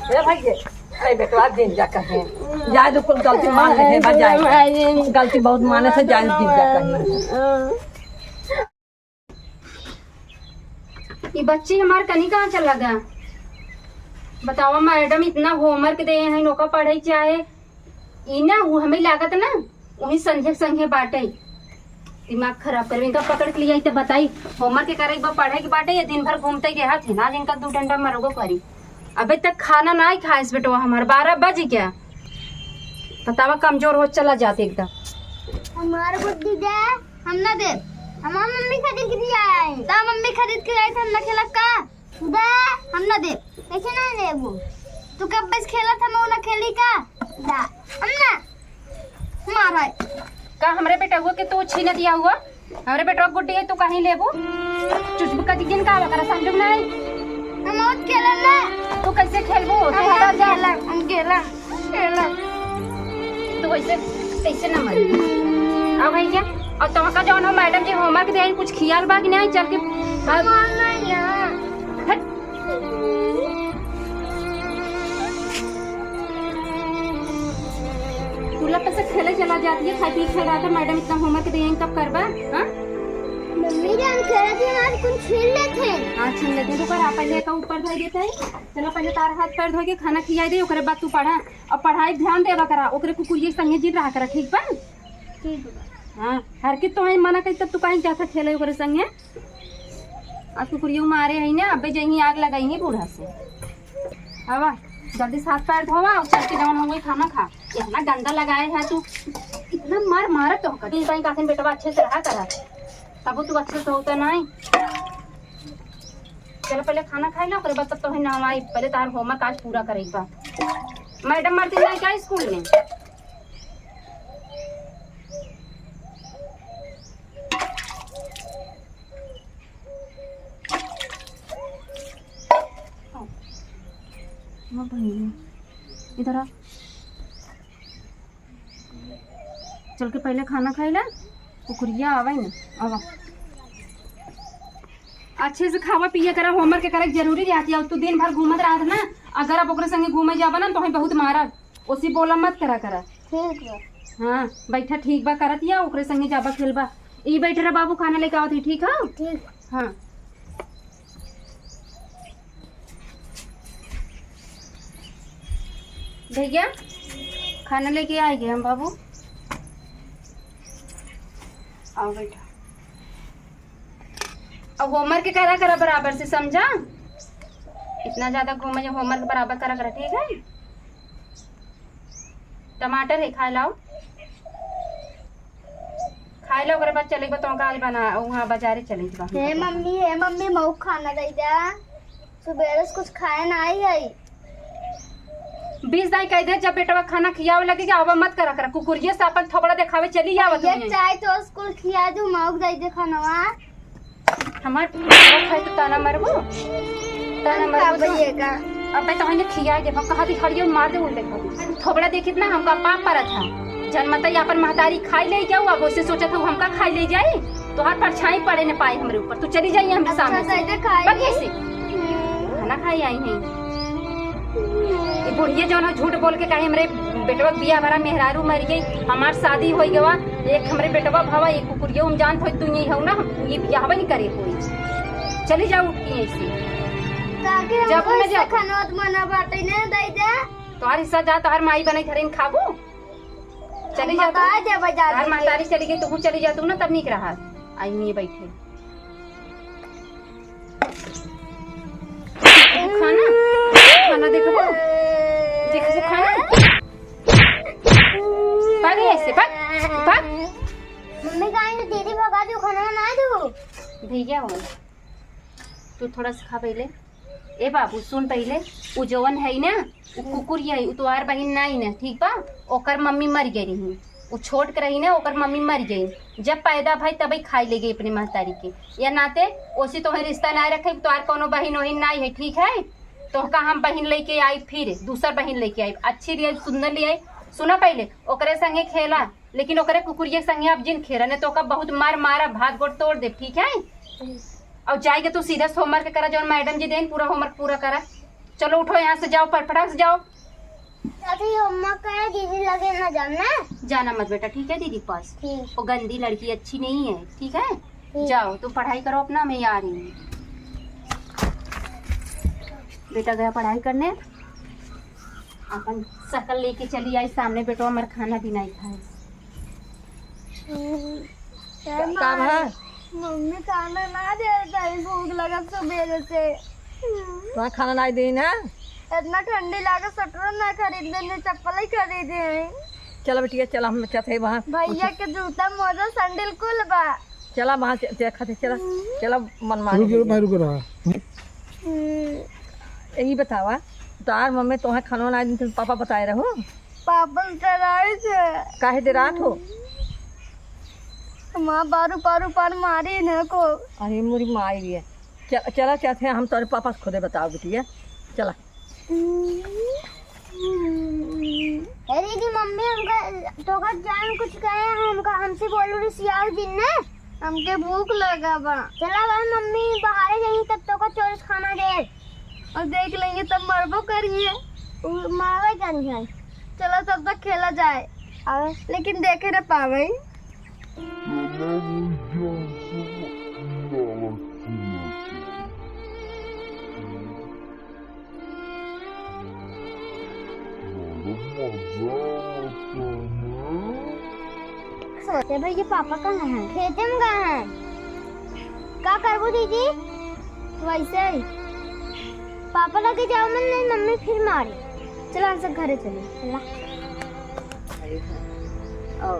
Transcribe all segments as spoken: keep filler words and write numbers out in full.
ए भाई, ए बेटवा, दिन जा कहीं। जाए तो कुल गलती मान ले, बस जाए। गलती बहुत माने से जाए, दिन जा कहीं। ई बच्ची हमार कनी कहाँ चला गया? बतावा मैडम, इतना होमवर्क दे हैं, इनका पढ़े चाहे ई ना, वो हमें लागत ना, वही संझे संझे बाटे। दिमाग खराब करबे, इनका पकड़ के लिया तो बताई, होमवर्क के करे के बा, पढ़े के बाटे, या दिन भर घूमते के हाथ है ना, इनका दू डंडा मरगो करी। अबे तक खाना ना ही खाइस बेटवा हमार, बारह बज गया। बतावा, कमजोर हो चला जाते एकदम। हमार गुड्डी दे, हम ना दे, हमार मम्मी खरीद के दिया है। ता मम्मी खरीद के लाई थे, हम ना खेलब का? दे, हम ना दे, कैसे ना लेबू? तू कब बस खेला था, मैं ना खेली का? दा, हम ना मारा है। का हमरे बेटवा के तू छीन दिया हुआ? हमरे बेटवा गुड्डी है, तू कहीं लेबू? चुचबू का दिन का वगैरह समझू नहीं। हम मौत खेलन ना। तू कैसे खेलबू? तू हम हमार जा। खेलन, हम खेलन, खेलन। तू ऐसे, ऐसे ना मारी। अब है क्या? और तुमका जौन हो मैडम जी होमवर्क दे, कुछ खियाल बा कि नहीं? चल के, हाँ। हट। तू लोग कैसे खेले चला जाती है, खाई पी के खेला था, मैडम इतना होमवर्क दे, तब करबा, हाँ? मम्मी जान खेलत है, आज कुछ छीन लेते हैं। हाँ, छीन लेते हैं। रुको, आप पहले का ऊपर धो देते हैं। चलो, पहले तार हाथ पैर धो के खाना खियाई दे, ओकरे बाद तू पढ़ा। और पढ़ाई ध्यान देवा करा, ओकरे कुकुरिये संगे जिन रहा करा, ठीक बा? ठीक बा। हाँ, हर की तो मना करी, तब तू कहीं जाता खेले ओकरे संगे। आज कुकुरियों मारे है ना, अबे जहीं आग लगाई है बूढ़ा से। आवा, जल्दी से हाथ पैर धोवा और चल के जवन होंगे खाना खा। इतना गंदा लगाए है तू, इतना मार मारत तो कभी कहीं काफिन बेटवा अच्छे से रहा करा, तब तू अच्छे से होता नहीं। चलो पहले खाना खाई लो, ओकरे बाद तब तो है ना हमारी, पहले तार होमवर्क आज पूरा करे के बा। मैडम मारती नहीं क्या स्कूल में? हाँ बहिनी, इधर आ। चल के पहले खाना खाई ला, कुकुरिया आवे न, आवा। अच्छे से खावा पिया करा, होमवर्क के करे के जरूरी रहती है। तू दिन भर घूमत रहत ना, अगर अब ओकरे संगे घूमे जाबा ना, तो हमें बहुत मारा। ओसी बोला मत करा करा। ठीक बा। हाँ, बैठा, ठीक बा, करत या ओकरे संगे जाबा खेलबा। ई बैठ रहा बाबू, खाना लेके आवत ही, ठीक है? ठीक। हाँ। भैया, खाना लेके आ गए हम बाबू। आओ बैठा। अब होमवर्क करा करा बराबर से, समझा? इतना ज्यादा घूमे जो होमवर्क बराबर करा करा, ठीक है? टमाटर है, खाए लाओ, खाए लाओ, ओकरे बाद चले बा तो का आज बना, वहाँ बाजारे चले बा। हे मम्मी, हे मम्मी, मऊ खाना दे दे, सुबेरे से कुछ खाए ना आई है। बीस दाई कह दे, जब बेटवा खाना खियावे लगे, कि अब मत करा करा, कुकुरिये से अपन थोबड़ा देखावे चली आवत ये हई। चाय तो स्कूल खिया दू, मौक दे दे खानवा। हमार बेटवा खाए तो ताना मरबो, ताना हम मरबो तो। खाबे का? अबे तो हने खिया दे, हम कहा थी खड़ियो मार दे उल्टे खड़ी। थोबड़ा देखित ना, हमका पाप पड़ा था। जनमता अपन महतारी खाई ले जाऊ, अब उसे सोचा था हमका खाई ले जाई, तोहार परछाई पड़े न पाए हमरे ऊपर, तू चली जाई हमरे अच्छा, सामने से। दे दे खाई। बक ऐसे। हम्म। खाना खाई आई हैं। ये बुढ़िया जौन है झूठ बोल के कहे हमरे बेटवा के बियाह भरा मेहरारू मर गई, हमार शादी होई गवा, एक हमरे बेटवा भवा, एक कुकुरिया हम जानत होई तू नहीं हो ना, हम ये बियाह नहीं करे कोई। चली जाओ उठ के ऐसे। ताकि हम जाओ, कोई ना जाओ। से खाना तो मना बाटे नहीं दे दे। तोहार हिस्सा जा, तोहार माई बनाई घरे में खाबू। चली हम जा तू। बता दे बजा तोहार दे। महतारी चली गई, तू चली जा तू ना, तब नीक रहा। आई नहीं बैठे। खाना, खाना देखबो, देखबो खाना। भाग ऐसे, भाग, भाग। मम्मी कहीं दीदी भगा दू, खाना बना दू। भैया हो, तू थोड़ा सा खा पहले। ए बाबू, सुन पहले, उ जवन है ना, उ कुकुर यही, उ तोहार बहिन नाई ना, ठीक बा? ओकर मम्मी मर गई रही, उ छोट के रही ना, ओकर मम्मी मर गई। जब पैदा भई तबे खाई ले गई अपने महतारी के। या नाते ओसी तोहे रिश्ता ना रखे, तोहार कोनो बहिन ओहिन नाई है, ठीक है? तोहका हम बहिन लेके आई, फिर दूसर बहिन लेके आई, अच्छी ले आई, सुंदर ले आई। सुना पहले, ओकरे संगे खेला, लेकिन ओकरे कुकुरिया के संगे आप जिन खेला, नहीं तो ओका बहुत मार मारा, हाथ गोड़ तोड़ दे, ठीक है? और जाएगा तू सीधा से होमवर्क करा, जौन मैडम जी देन पूरा होमवर्क पूरा करा। चलो उठो, यहाँ से जाओ, फट-, फटाक से जाओ। अरे अम्मा कहे दीदी लगे ना जाना। जाना मत बेटा, ठीक है दीदी के पास। ठीक। वो गंदी लड़की अच्छी नहीं है, ठीक है? ठीक। जाओ तुम पढ़ाई करो अपना, मैं आ रही हूँ। बेटा गया पढ़ाई करने, अपन शकल लेके चली आई सामने, बेटवा हमार खाना भी नहीं खाए। हम्म, का, का भा? मम्मी खाना ना दे रही, भूख लगत सुबेरे से। तुम्हारा खाना नहीं दी ना? इतना ठंडी लागे, स्वेटर ना खरीद लेने, चप्पल ही खरीदे हैं। चला बिटिया, चला, हम चलते हैं वहाँ। भैया के जूता, मोजा, सैंडल कुल बा। चला वहाँ से, देखा थे, चला, चला मन मार रुक, रुक, भाई, रुक रहा। हम्म। यही बतावा, तार मम्मी तोहे खाना ना दी, पापा बताए रहो। पापा डराए थे। काहे डरात हो? माँ बारू पारू पार मारी न को। अरे मोरी माई रे। चल, चला चाहते हैं हम तोरे पापा से खुदे बताओ बिटिया। चला। अरे दीदी, मम्मी हमका, तोका जान कुछ कहे, हमका, हमसे बोलू रे सियाऊ जिन ने। हमके भूख लगा बा। चला भाई, मम्मी बाहरे जाई, तब तोका चोरस खाना दे। और देख लेंगे तब मरबो करिए। उ मरबे करिए। चलो तब तक खेला जाए। और लेकिन देखे न पावे। सोचे भाई, ये पापा कहाँ हैं? खेते में गए हैं। का करबो दीदी? वैसे ही। पापा लगे जाओ, मन नहीं, मम्मी फिर मारे। चलो, हम सब घरे चले। चला। और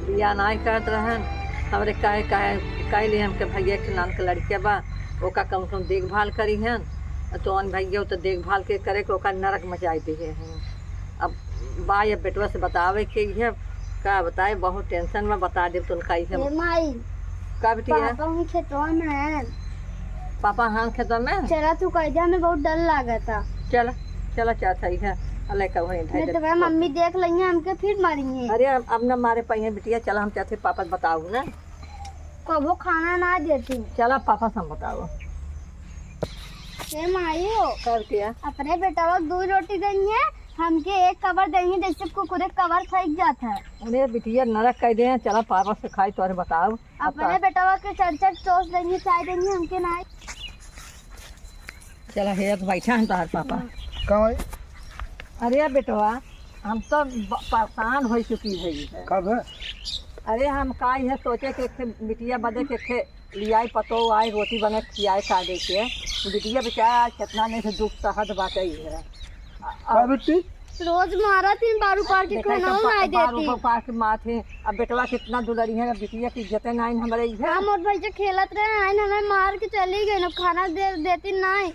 बिया नाई करत रहन, हमरे काहे, काहे, काहे लिए हमके भैया के नान के लड़के बा, ओका कम से कम देखभाल करी हन। तो अन भैया तो देखभाल के करे के ओका नरक मचाई दिए हैं। अब बा ये बेटवा से बतावे के ये का बताए, बहुत tension में बता देब तो उनका ये। ए माई, का बिटिया? पापा हम खेतवा में हैं। पापा हाँ खेतवा में? चला तू कह दे, हमें बहुत डर लागता। चला, चला चाचा ही है। अले का वहीं मैं तो कहा मम्मी देख लेंगे हमके फिर मारेंगे। अरे अब, अब ना मारे पाई है बिटिया, चला हम चाहते पापा से बताओ ना। कबो खाना ना देती। चला पापा से हम बताओ। ए माई हो। का बिटिया? अपने बेटवा दू रोटी देनी है, हमके एक कवर देनी, जैसे कुकुरे कवर फेंक जाता है। अरे बिटिया नरक कह दे, चला पापा से खाई तोरे बताओ। अपने बेटवा के चार चार चोस देनी, चाय देनी, हमके ना। चला हे तो बैठा हम तोहर पापा। का भाई? अरे बेटवा, हम तो ब-, परेशान हो चुकी है ये। कब है? अरे हम का ये सोचे के एक ठे बिटिया बदे के एक ठे लियाई पतो आई रोटी बना खियाए का दे के। बिटिया बेचारा आज कितना नहीं से दुख सहत बाटे ये। का बिट्टी? रोज मारत ही बारू पार के देखा खाना तो ना बा-, बारू देती। पार के मारत ही। अब बेटवा कितना दुलरी है, अब बिटिया की इज्जत नहीं हमारे ये। हम और भाई जो खेलत रहे हैं, हमें मार के चली गई, ना खाना दे, देती नहीं।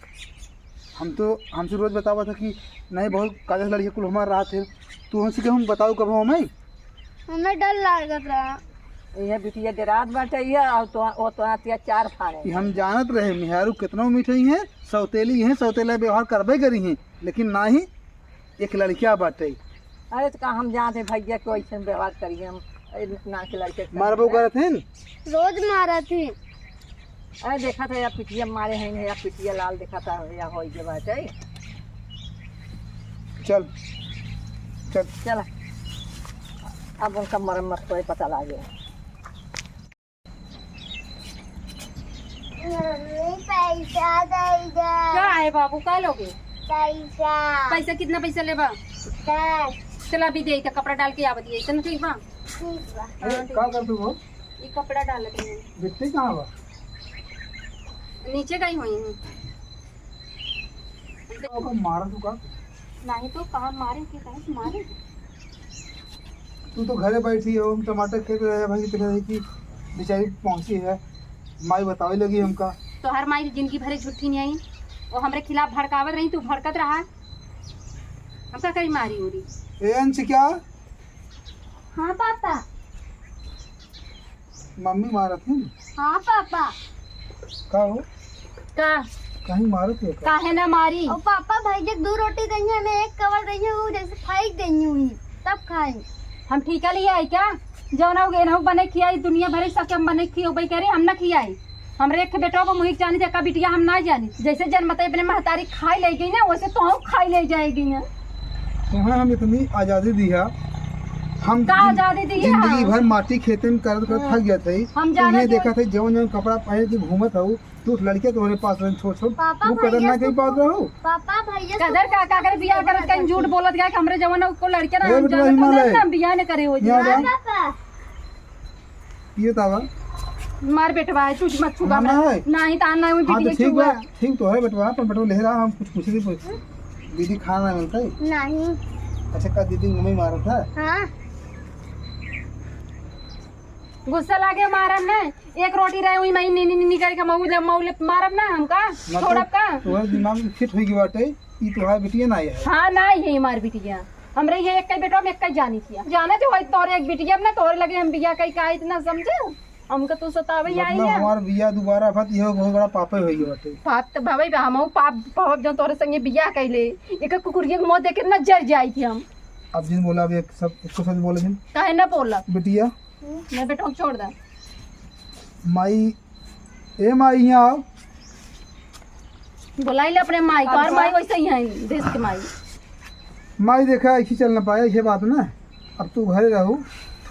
हम तो, हमसे रोज बतावा था कि नहीं बहुत काजल लड़िया कुल हमार रात है, तू हमसे कहूँ बताओ कब हमें? हमें डर लागत रहा। ये बिटिया डरात बाटे ये, और तो, वो तो अत्याचार फाड़े। ये हम जानत रहे, मेहरारू कितना मीठे ही हैं, सौतेली हैं, सौतेला व्यवहार करबे करी हैं, लेकिन नाही, एक लड़किया बाटे। अरे तो का हम जानते भैया को ऐसे व्यवहार करिए हम, ए, ना के लड़के से। मारबो करत हैं? रोज मारत ही। अरे देखा था यार, पिटिया मारे हैं यार, पिटिया लाल देखा था यार, हो ये बात है। चल, चल। चला, अब उनका मरम्मत कोई पता लागे। मम्मी, पैसा दे दे। का है बाबू, का लोगे? पैसा। पैसा, कितना पैसा लेबा? दस। चला, अभी दे, इतना कपड़ा डाल के आवत है, इतना ठीक बा? ठीक बा। हाँ, ए, ठीक। का कर तू हो? ये कपड़ा डालत है। बिट्टी कहाँ बा? नीचे गई हुई है। ओकर मारा तू का? नहीं तो कहाँ मारे के, कहीं से मारे? तू तो घरे बैठी हो, हम टमाटर खेत रहे भाई, तेरे रहे कि बेचारी पहुंची है, माई बतावे लगी हमका। तोहर माई जिंदगी भरे झूठी नहीं आई, वो हमरे खिलाफ भड़कावत रही, तू भड़कत रहा, हमका कहीं मारी उरी। ए अंशिका। हाँ पापा। मम्मी मारत है? हाँ पापा। का हो? का? कहीं मारत है का? काहे ना मारी? ओ पापा, भाई जी दो रोटी देंगे, हमें एक कवर देंगे, वो जैसे फेंक देंगे हुई, तब खाए। हम ठीका लिए आई क्या? जौन हो गए ना बने खियाई, दुनिया भर सबके हम बने खियो भाई कह रहे, हम ना खियाई। हमरे एक बेटवा को मुहिक जानी, जेका बिटिया हम ना जानी। जैसे जनमते अपने महतारी खाई ले गई ना, वैसे तो हम खाई ले जाएगी ना। तुम्हें हम इतनी आजादी दिया, हम का जिन-, आजादी दी है? जिंदगी भर माटी खेते में करत करत हाँ। थक गया थे। हम तुम जाने ये के देखा थे, जवन जवन कपड़ा पहन के घूमत हऊ, तू लड़के तोहरे पास रहन छोट छोट, पापा, तू कदर भैया ना कर पात रहू। पापा, भैया कदर का, का कर बियाह करत कहीं झूठ बोलत गया कि हमरे जवन को लड़के ना, ए हम बेटवा, जाने हिमालय। तो ना हम बियाह न करे हो यहाँ जी। आ। पापा। ये तावा। मार बेटवा है, तू मत छुआ मारना मत। है? नहीं, तान ना, वो हाँ, तो बिटिया ठीक छुआ। बा, ठीक तो है बेटवा, पर बेटवा ले रहा, हम कुछ पूछे थे, पूछ। दीदी खाना ना मिलता है? नहीं। अच्छा, का दीदी मम्मी मारत है? हाँ। गुस्सा लागे मारन ना, एक रोटी रहे, वही मही नी, नी, नी, नी करके मऊ ले, मऊ ले मारब ना हमका, ना तो छोड़ब का? तोहर दिमाग में फिट होई गई बाटे, ई तोहार बिटिया ना है। हाँ, ना ही है हमार बिटिया। हमरे ये एक कई बेटवा में एक कई जानी किया। जाने तो भाई तोरे एक बिटिया में ना तोरे लगे हम बिया कई का इतना समझे? हमका तू सतावे ही आई मतलब है। हमार बिया दोबारा भत, यह बहुत बड़ा पापे होई गई बाटे। पाप तो भवे बा, हमहू पाप भवब जो तोरे संगे बिया कैले। एक कुकुरिया के मौत देख के ना जर जाई थी हम। अब जिन बोला, अब एक सब, इसको सच बोले जिन। काहे ना बोला? बिटिया। मैं बेटवा को छोड़ दे। माई, ए माई, यहाँ आओ। बुलाई ले अपने माई को, और अच्छा। माई वैसे ही है, देश के माई। माई, देखा, ऐसी चल ना पाए, ऐसे बात ना। अब तू घरे रहू,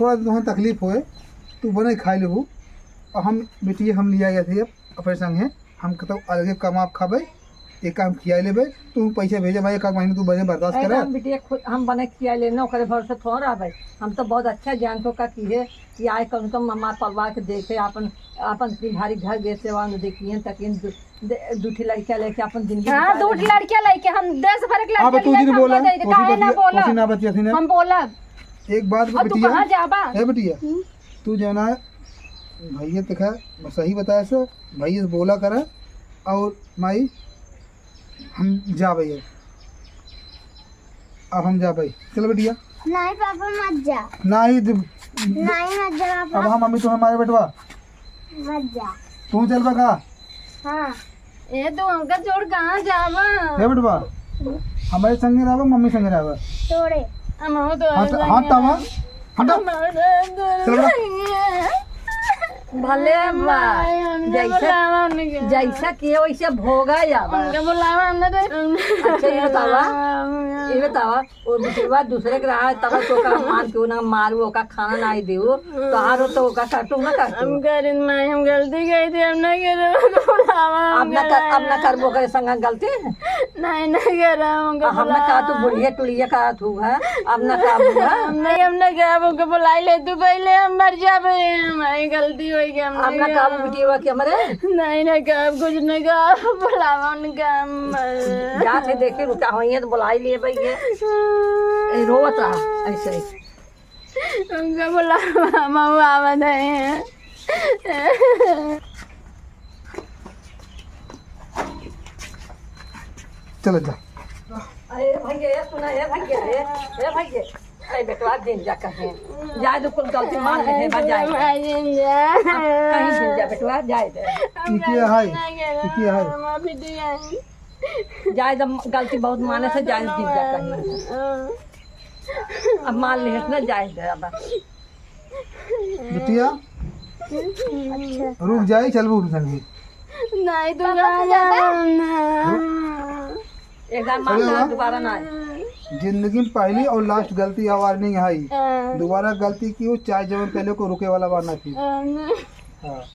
थोड़ा दिन तुम्हें तकलीफ होए, तू बने खाए लेबू। और हम, बिटिया, हम लिया गया थे अब अपने संगे, हम कतौ अलगे कमा खाबे, एक काम खिया लेबे, तू पैसा भेजे भाई, एक आध महीना तू बने बर्दाश्त अरे, करे। हम बिटिया खुद, हम बने खिया लेना, ओकरे भरोसे थोड़ा रहबे। हम तो बहुत अच्छा जान तो का की है कि आए कम से कम हमार परिवार के देखे, अपन, अपन इतनी भारी घर बेचे वाला देखिए, ताकि दू, दे-, दू ठे लड़कियां लेके अपन जिंदगी हाँ, बिता दू ठे रहे हैं। लड़कियां लेके हम देश भर के अब लड़कियां तू लेके जिन हम बोला, दे दे, ओसी काहे ना बतिया, बोला? ओसी ना बतिया थी ना। हम बोला। एक बात अब तू बिटिया, कहाँ जाबा? ए बिटिया, हम्म। तू जाना है, भैया देखा, सही बताया सर, भैया से बोला करा। और माई, हम जा भैया, अब हम जा भाई, चल बिटिया। नहीं पापा, मत जा। नहीं जब नहीं, मत जा अब पापा। हम मम्मी तो हमारे बेटवा। मत जा। तू चल बा का? हाँ। ए, तू हमका छोड़ कहाँ जावा? हे बेटवा, हमारे संगे रहबा, मम्मी संगे रहबा। तोड़े। हम हो तो हाथ, संगे हाथ तावा, हटा। हम हो तो चल बेटा। संगे। भले बा, माय, हमने जैसा, बुलावा हमने के। जैसा किए वैसे भोगा जावा। हमके बुलावा हमने तो। अच्छा, ये बतावा, हमने ये बतावा, वो बिटिया दूसरे के रहा है, तब तो ओका मान के ना मारू, ओका खाना ना देऊ, तो हारो तो ओका काटू ना काटू। हम करिन माई, हम गलती करी थी, हम ना करो, बुलावा अब ना कर, अब ना करबो करे संग गलती। नहीं, नहीं करा, हमको आ, हम ना बुलावा। कहा तू बुढ़िया टुढ़िया कहा तू है, अब ना कहा तू है। हम नहीं, हम ना कहा, हमको बुलाई ले तू पहले, हम मर जाबे, हमारी गलती हो गई, हम अब नहीं ना कहा करा। बिटिया के हमरे। नहीं, नहीं कहा, कुछ नहीं कहा, बुलावा उनका, हम मर जात है, देखे रुका होइए तो बुलाई लिए भाई ये। ए, रोवत रहा ऐसे ही। उनका बुलावा, हम आवत है। चल जा। अरे भैया, ये सुना, ए भैया, ए, ए भैया, अरे बेटवा, जिन जा कहीं, जाए दो, कुल गलती मान ले, बस जाए दे। अब कहीं जिन जा बेटवा, जाए दे। ई के है? ई के है? जाए दो, गलती बहुत माने से, जाए दो, जिन जा कहीं। अब मान ले, इतना जाए दे अब। बिटिया, अच्छा। रुक जाई, चलबू उनके संगे। नहीं, तू पापा, कहाँ तू जाबा? जाबा ना? एक बार मान चलो ले, ना। दोबारा ना आए। जिंदगी में पहली और लास्ट गलती है, वार्निंग है। हाँ। दोबारा गलती की हो, चाहे जवन पहले को रुके वाला बार ना की। हाँ। हाँ।